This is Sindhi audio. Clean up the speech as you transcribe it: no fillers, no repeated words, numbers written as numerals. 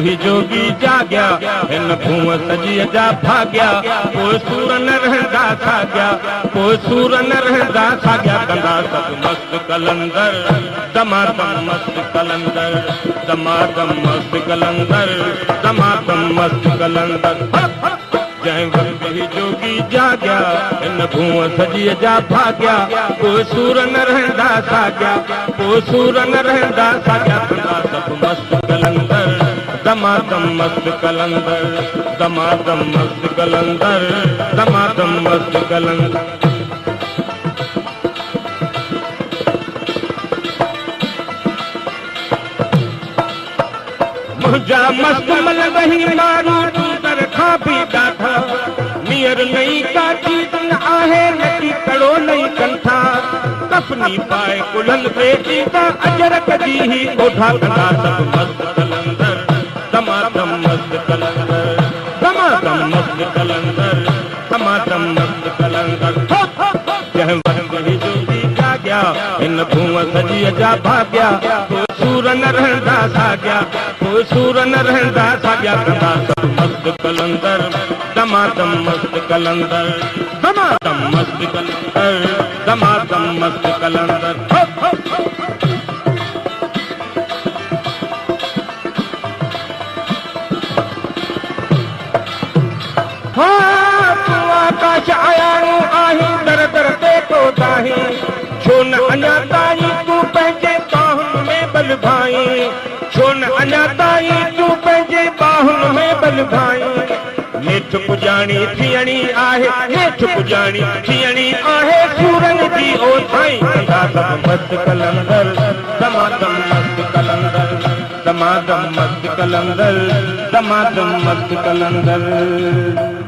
هي جوڳي جاڳيا، هن ڀونء سڄيء جا ڀاڳيا، پوء سور نه رهندا ساڳيا، پوء سور نه رهندا ساڳيا، ڪندا سڀ مست قلندر، دمادم مست قلندر، دمادم مست قلندر، دمادم مست قلندر. جنهن وقت هي جوڳي جاڳيا، هن ڀونء سڄيء جا ڀاڳيا، پوء سور نه رهندا ساڳيا، پوء سور نه رهندا ساڳيا، ڪندا سڀ مست قلندر، دمادم مست قلندر، دمادم مست قلندر، دمادم مست قلندر. منهنجا مست ملنگ هي مارو تون در کان به ڏاڍا، نيئر نئين ڪا چيز نه آهي نڪي ڪڙو نئين ڪنٺا، ڪفني پائي ڪلهن تي ايندا اجرڪ جي هي اوڍا، ڪندا سڀ مست قلندر، دمادم مست قلندر، دمادم مست قلندر، دمادم مست قلندر. جنهن وقت هي جوڳي جاڳيا، هن ڀونء سڄيء جا ڀاڳيا، پوء سور نه رهندا ساڳيا، پوء سور نه رهندا ساڳيا، ڪندا سڀ مست قلندر، دمادم مست قلندر، دمادم مست قلندر، دمادم مست قلندر. ها تون آڪاش اياڻو آهين، در در تي ٿو دانهين، ڇو نه اڃا تائين تون پنهنجي ٻانهن ۾ ٻل ڀائين، ڇو نه اڃا تائين تون پنهنجي ٻانهن ۾ ٻل ڀائين. نيٺ پڄاڻي ٿيڻي آهي، نيٺ پڄاڻي ٿيڻي آهي، سورن جي اوسائين، ڪندا سڀ مست قلندر، دمادم مست قلندر. دمادم مست قلندر، دمادم مست قلندر.